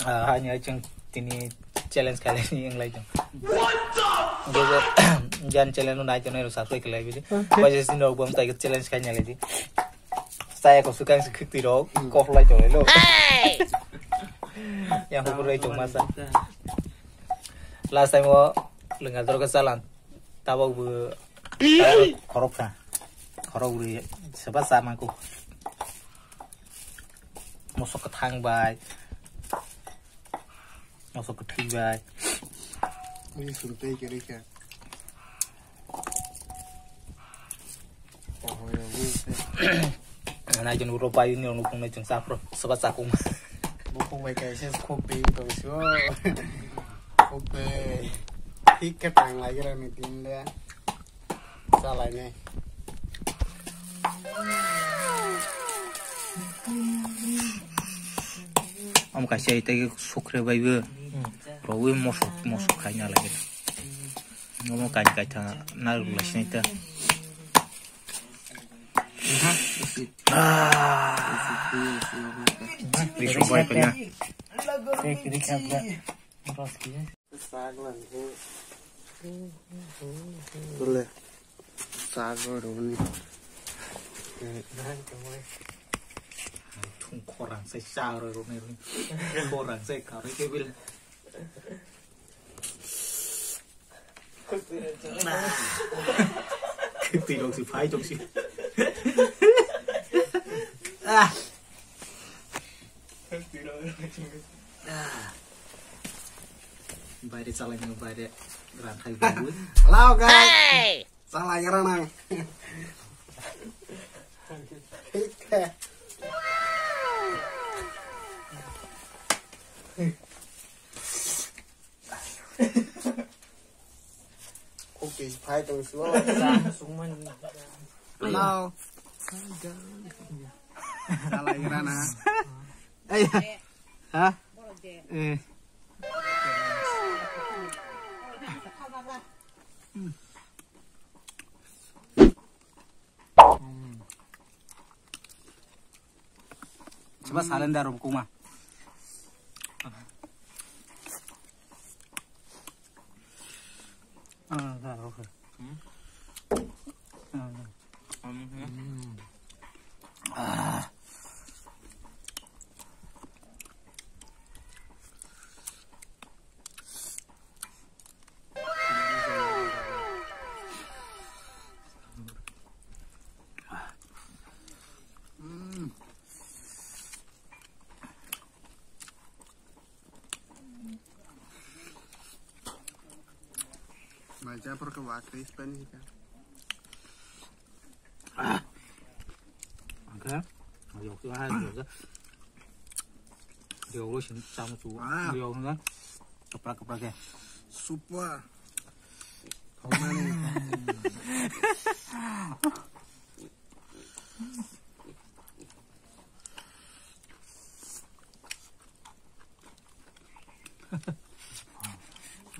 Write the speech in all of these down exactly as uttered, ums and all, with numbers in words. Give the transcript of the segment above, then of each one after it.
Ah, hanya cheng tini challenge khalai ni yang lai cheng. Jojo, jan challenge no nai cheng nai ro subscribe khalai bidi. Okay. Paisa sin rok bom tai challenge khai nyalai di. Saya ko sukang si khikti rok, kof lai cheng lo. Yang ko rai cheng masa. Last time o lenga dor ka chalan. Tabok bu khorok kha. Khorok ri seba sa mangko. Mosok kwthang bai. Mosok kwthwi bai. Ui, sum tei kwrwi kha. Oho, ya, ui, se. Nai jon uro pai ni ono phungnai chwng chapro, soba chakung. Bo phung bai kaisa khok tei tong sio. Khok tei. Thik khe tang lai gra ni tin le. Chalainai. Omo kaisa ite sukre baibo. Rowi mosok mosok khaina lagi. Omo kain kaitha naruk lasinai ta. Ah. Bisok bai kanya. Dole. Sago roni. Thung khorang sai sa roi roni. Khorang sai ka roi ke bil. Twi rok si phai tong si. Ah. Baire chalai nang baire ran khai bui. Hello guys. Hey! Chalai gra nang. Cookies phai tong sio. Hello. Chalai gra na. Ei. Ha? Eh. Coba salin dah rum kuma. Ah, dah, oke. Hmm? Ah, dah. Hmm. Ah. Mai japor ke wakri spani ka. Oke. Yok tu hai yok tu. Yok lu sini sama tu. Ah. Yok na. Keprak keprak ya. Super. Kau mana?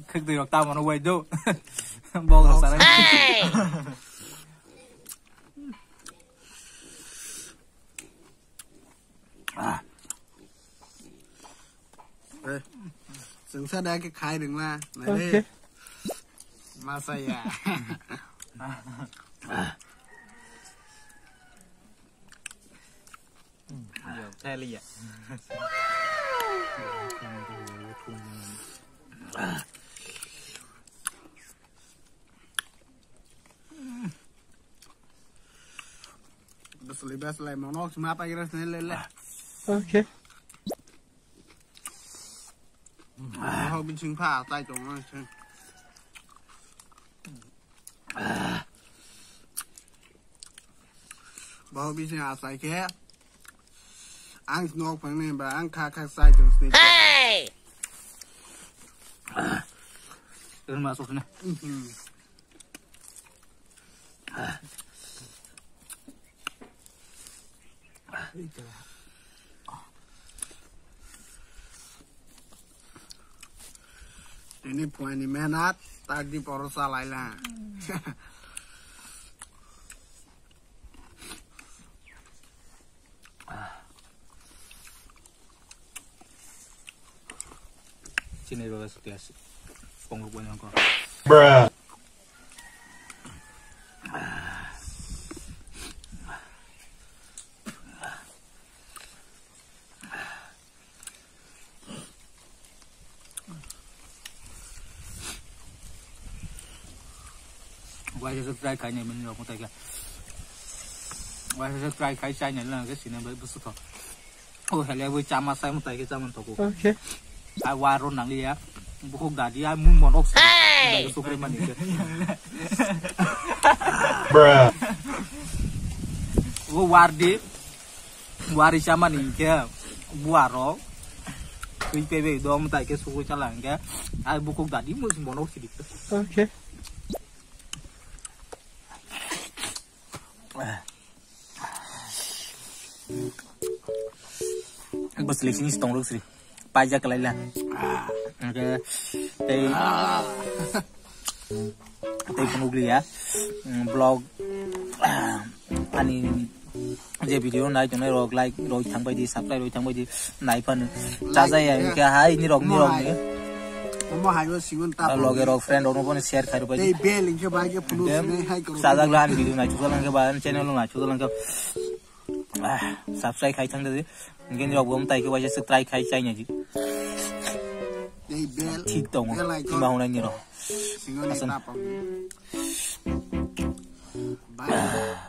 Khwtwi rok tamo no wai do. Bok rok sana. Ah. Eh. Sengsa da ke khai ringla. Nai de. Okay. Masa ya. Yo, theli ya. Bas lai, bas lai, monok sima pa kira sini le le. Okay. Hau bin sing pha tai tong na sing. Bahai bising asai khe ang nok phang ni ba ang kha kha sai tong sini. Hey! Ini masuk sini. Mhm. Tini phuaini mehnat, tak di poro chalaila. Sini baba setias. Pongok banyak kok. Waisa se try khai nai mani rok mutai khe. Waisa se try khai chai nai lang khe sini bai busu tho. O hele bui chama sai mutai khe chaman tho ko. Okay. Ai war ro nang ya. Bukhuk dadi ai mun monok. Hey! Sukre mani khe. Bruh. O war di. Wari chamani hinkhe buarok twi pebe dom tai khe sugui chala hinkhe ai bukhuk dadi musi monok sidi. Okay. Bwswlwi sini si tongrok sri. Paijak kwlaila. Hinkhe tei tei phunukliya, mm, vlog, ah, ani je video nai tongnai rok like roi thang bai di, subscribe roi thang bai di, nai phano chajaya hinkhe hai ni rok ni rok ni. Omo hai o singon ta. Loge rok friend rok no bono share khai rok bai di. Tei bell hinkhe bai khe phunuk sinai hai korok. Chajak la ani video nai chukal hinkhe ba ani channel no nai chukal hinkhe, ah, subscribe khai thang di. Hinkhe ni rok bo tai khe waisa se try khai chai nai di. Tei bell. Thik tongo. Bell icon. Ima hunai ni rok. Singon ni ta pang. Bye.